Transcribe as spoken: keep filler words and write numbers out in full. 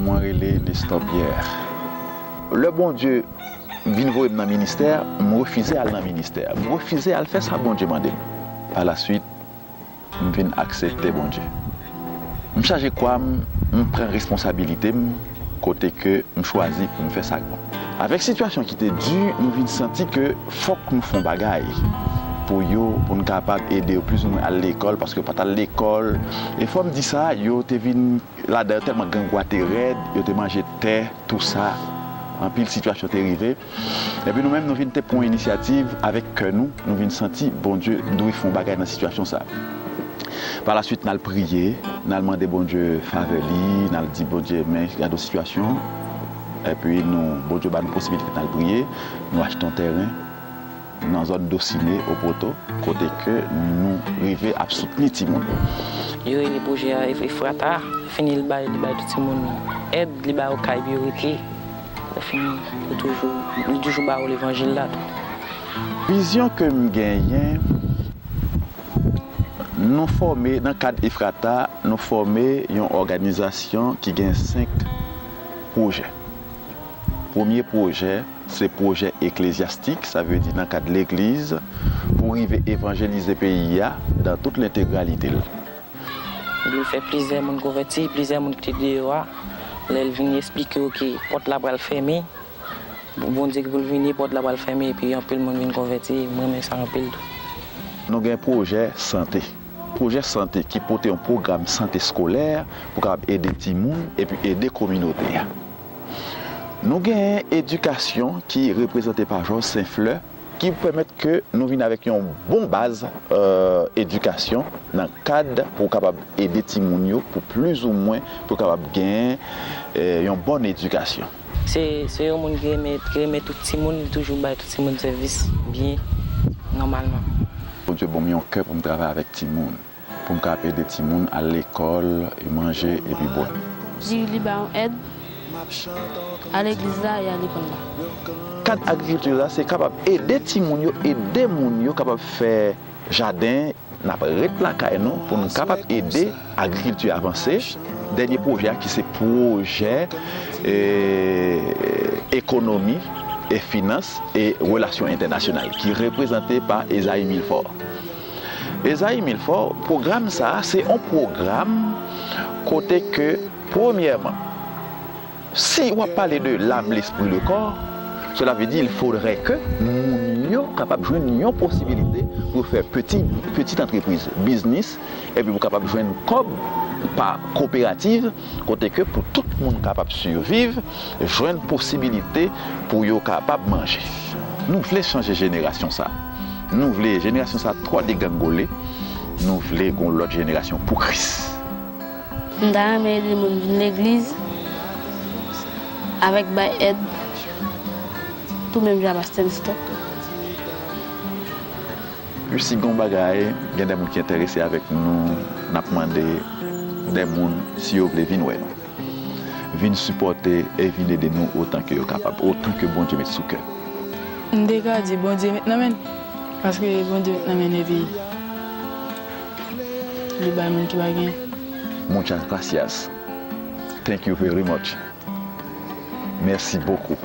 Mwen rele Nestor Pierre. Lè Bondye vin voye m nan ministè, m refize al nan ministè. M refize al fè sa Bondye mande m. Palaswit, m vin aksepte Bondye. M chaje kwa m, m pran responsabilite m, kote ke m chwazi pou m fè sa k bon. Avèk sitiyasyon ki te di, m vin santi ke fòk nou fè yon bagay pou yo, pou n kapab ede yo plizoumwen al lekòl, paske yo pa t al lekòl. E fò m di sa, yo te vin ladan yo tèlman grangou a te rèd, yo te manje tè, tou sa. Anpil sitiyasyon te rive. Epi nou menm, nou vin te pran yon inisyativ avèk kè nou, nou vin santi Bondye dwe fè yon bagay nan sitiyasyon sa. Palaswit, n al priye, n al mande Bondye favè li, n al di Bondye, men gade yon sitiyasyon. Epi nou, Bondye ba nou posibilite n al priye, nou achte yon tèren nan zòn Dosine, Opoto, kote ke nou rive ap soutni timoun. Yo rele pwojè a Ef-, Efrata, fini li bay, li bay tout timoun èd, li ba yo kay pou yo rete. Lè fini, yo toujou, li toujou ba yo levanjil la tou. Vizyon ke m genyen, nou fòme, nan kad Efrata, nou fòme yon òganizasyon ki gen senk pwojè. Premye pwojè, se pwojè eklezyastik, sa vle di nan kad legliz, pou rive evanjelize peyi a dan tout lentegralite l. Li fè plizyè moun konvèti, plizyè moun ki te deyò a, lè l vin eksplike yo ke pòt la pral fèmen, Bondye ki pou l vini, pòt la pral fèmen, epi anpil moun vin konvèti, m renmen sa anpil tou. Nou gen pwojè sante. Pwojè sante ki pote yon pwogram sante eskolè pou kapab ede timoun epi ede kominote a. Nou genyen edikasyon ki reprezante pa Jòj Senflè, ki pèmèt ke nou vin avèk yon bon baz, euh, edikasyon nan kad pou kapab ede timoun yo, pou plizoumwen pou kapab genyen, euh, yon bòn edikasyon. Se, se yon moun ki renmen, ki renmen tout timoun, li toujou bay tout timoun sèvis byen, nòmalman. Bondye ban m yon kè pou m travay avèk timoun, pou m kapab ede timoun al lekòl, e manje, epi bwè. Di li ba yon èd a legliz la e a lekòl la. Kad agrikilti la, se kapab ede timoun yo, ede moun yo kapab fè jaden, n ap ret lakay nou pou n kapab ede agrikilti a avanse. Dènye pwojè a ki se pwojè, e, ekonomi e finans e relasyon entènasyonal ki reprezante pa Esaïe Milfort. Esaïe Milfort, pwogram sa a, se yon pwogram kote ke, premyèman, si w ap pale de l'âme, l'esprit, le corps, cela veut dire il faudrait que moun yo kapab jwenn yon posibilite pou fè peti, peti antrepriz, biznis, epi pou kapab jwenn kòb pa koperativ, kote ke pou tout moun kapab siviv, jwenn posibilite pou yo kapab manje. Nou vle chanje jenerasyon sa. Nou vle jenerasyon sa twò degrengole. Nou vle gon lòt jenerasyon pou Kris. M ta renmen ede moun vin legliz avèk bay èd, tou menm jan a pastè Nestor. Epi si gon bagay, gen de moun ki enterese avèk nou, n ap mande de moun si yo vle vin wè nou. Vin sipòte e vin ede nou otan ke yo kapab, otan ke Bondye met sou kè. M te ka di Bondye met nan men l, paske Bondye met nan men l epi li bay moun ki pa gen. Muchas gracias. Thank you very much. Merci beaucoup.